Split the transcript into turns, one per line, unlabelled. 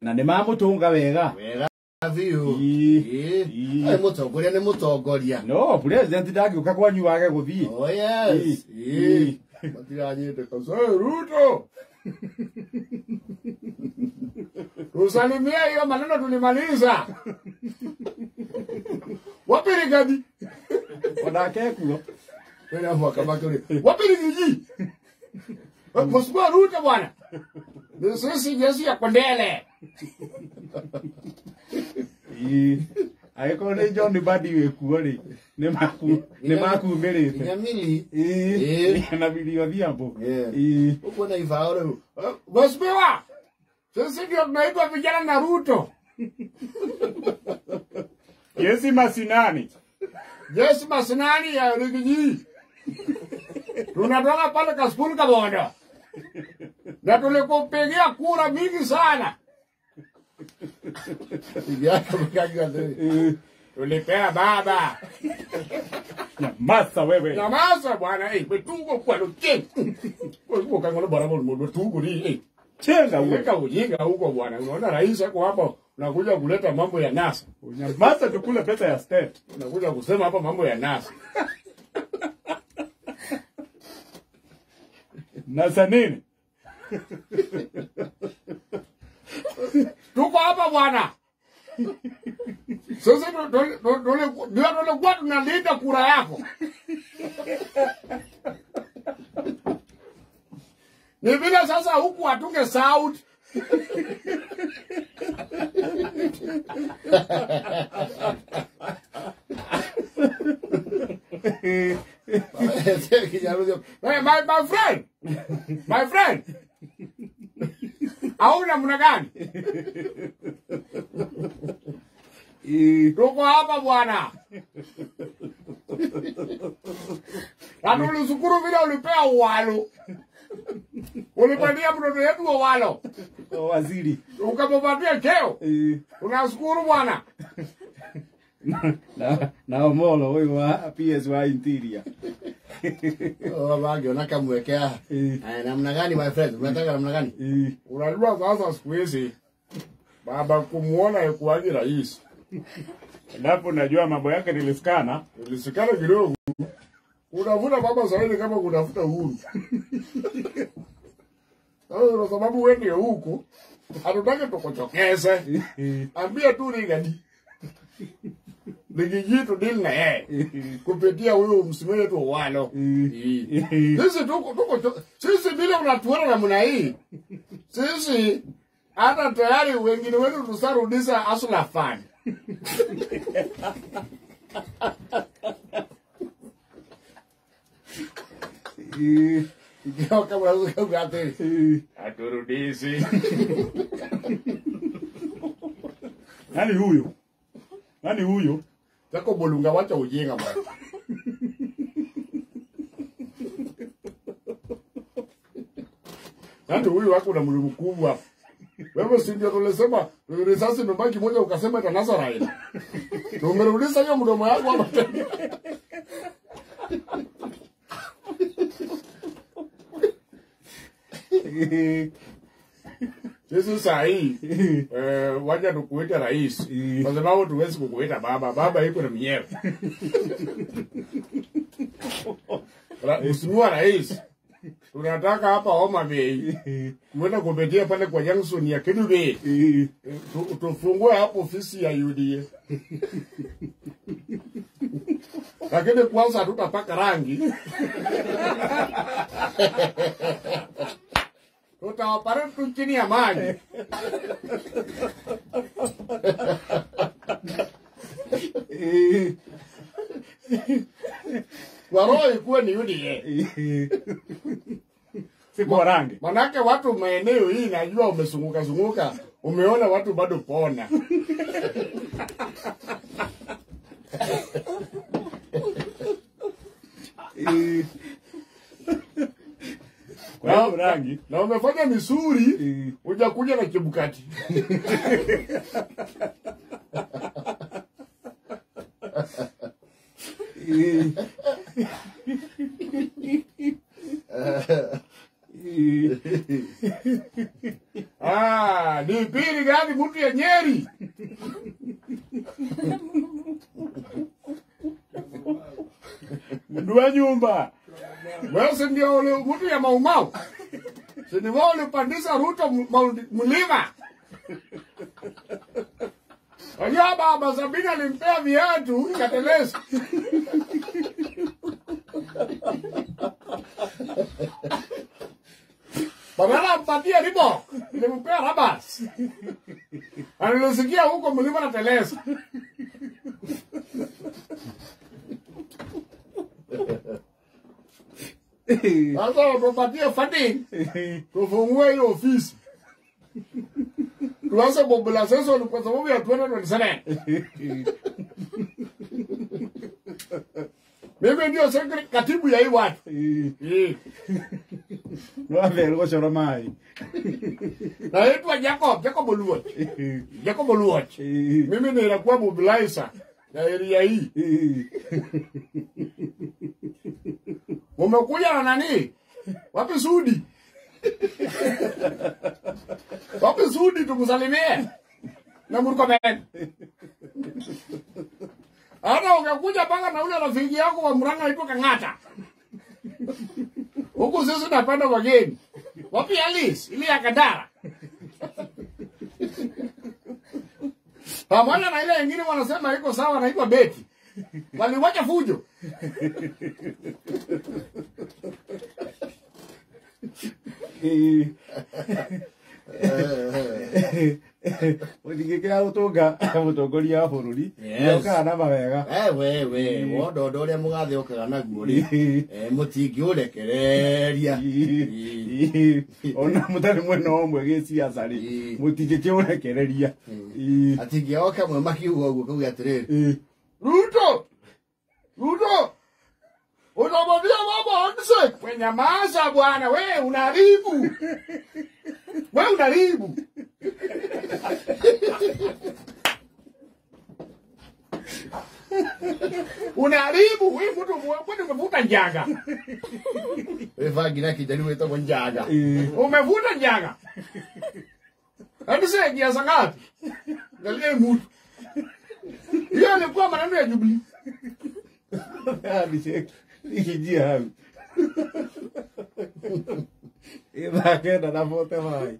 Na nĩ mamũtũnga wega.
Wega biũ. Ĩĩ. Mũtongoria nĩ mũtongoria.
No, president ndangĩũka kwanyu wage gũthiĩ.
Oh yes. Ĩĩ. Matiranyĩte so Ruto.
Tusalimia hiyo maneno tulimaliza. Wapi Rigadi?
Onake kuo.
Wewe hapo akabaki ule. Wapi Rigiji? Mheshimiwa Ruto bwana. Ni sisi jeshi ya Kondele.
Angĩkorwo nĩ John Mbadi wĩ kuo rĩ, nĩ makumĩrĩte.
Nyamili.
Ĩĩ. Na Millie Odhiambo. Ĩĩ.
Uko na ibao rĩu.
Mheshimiwa, sisi ndio tunaitwa vijana na Ruto.
Jesi Masinani.
Jesi Masinani ya Rigiji. Tunatoka pale Kasipul Kabondo. Na tulikupigia kura mingi sana. Tulipea baba.
Nyamaza wewe.
Nyamaza bwana, eh, tuko kwa lote. Kwa kangolo bwana mmoja tuko ni eh.
Chenga wewe.
Weka ujinga huko bwana. Unaona rais yako hapa unakuja kuleta mambo ya NASA.
Nyamaza tukule pesa ya state.
Unakuja kusema hapa mambo ya NASA.
NASA nini?
Tuko hapa bwana. Sasa ndio tulikuwa tunalinda kura yako. Ni vile sasa huku hatunge sound. Hey, my friend. My friend. Hauna namna gani? Tuko hapa bwana. Na tulishukuru vile ulipea Owalo. Ulipatia mtoto wetu Owalo.
Waziri.
Ukampatia cheo. Unashukuru bwana.
Na Omolo huyu wa PS wa Interior.
Oh, bangi kamwekea. Namna gani my friend? Unataka namna gani?
Unajua sasa siku hizi baba kumuona ikuaje rais.
Ndapo najua mambo yake nilisikana.
Nilisikana kidogo. Unavuta baba zaidi kama unavuta uhuru. Sasa kwa sababu wewe ndio huko, hatutaki tukuchokeze. Ambia tu Rigadi. Rigiji tu deal na yeye. Kupitia huyo msimamo wetu Owalo. Sisi tuko sisi bila unatuona namna hii. Sisi hata tayari wengine wetu tusarudisha asla fan. Aturudisi.
Nani huyo? Nani huyo?
Jacob Olunga, wacha ujinga bwana. Nani huyu wako na mlimo mkubwa? Wewe si ndio tulisema risasi imebaki moja ukasema itanasa Raila. Tumerudisha hiyo mdomo yako hapa tena. Sisi sahi wacha tukuita rais. Kwa sababu tuwezi kukuita baba. Baba yuko na mwenyewe. Mheshimiwa Rais, tunataka hapa Homa Bay kuenda kupitia pale kwa Junction ya Kendu Bay. Tufungue hapo ofisi ya UDA. Lakini kwanza hatutapaka rangi. Tutawapara tu chini ya maji. Kwa roho ikuwe ni UDA.
Si kwa rangi.
Manake watu maeneo hii najua umezunguka zunguka, umeona watu bado pona.
Kwa hiyo rangi
na umefanya misuri, hujakuja na Chebukati. Ah, DP. Wapi Rigathi mtu ya Nyeri?
Mtu wa nyumba.
Wewe si ndio ule mtu ya Mau Mau? Si ni wewe ulipandisha Ruto mlima? Unajua baba Sabina alimpea viatu kateleza. Badala ampatie Reebok, nilimpea rabas. Alisikia huko mlima na teleza. Sasa watupatie funding tufungue hiyo ofisi. Tuanze mobilization kwa sababu ya 2027. Mimi ndio secretary katibu ya hii watu.
Nwambere gũcora maĩ.
Naitwa Jacob Oluoch. Jacob Oluoch. Mimi nilikuwa mobilizer ya area hii. Umekuja na nani? Wapi Sudi? Wapi Sudi tumsalimie? Na Murkomen. Hata ungekuja paka na ule rafiki yako wa Murang'a anaitwa Kang'ata. Huku sisi tunapanda wageni. Wapi Alice? Ile ya Kandara. Pamoja na ile nyingine wanasema iko sawa na iko Beti. Waliwacha fujo.
Ũngĩkĩra gũtũnga mũtongoria wa bũrũri nĩokaga na mawega.
We wonda ũndũ ũrĩa mũgathe okaga naguo rĩ, mũtingĩũrekereria.
Ona mũtarĩ mwena ũmwe gĩciaca rĩ, mũtingĩkĩũrekereria.
Atingĩoka mwe makiuga ũguo kauga atĩrĩrĩ,
Ruto, Ruto, unamwambia baba handshake. We nyamaza bwana, we unaharibu. We unaharibu. Unaharibu, we mtu kwani umevuta njaga.
We vangi na kijani wetagwo njaga.
Umevuta njaga. Handshake ya sangapi? Angalia mtu. Hiyo ilikuwa maneno ya Jubilee.
Handshake ikijia hau. Ithakenda na bote maĩ.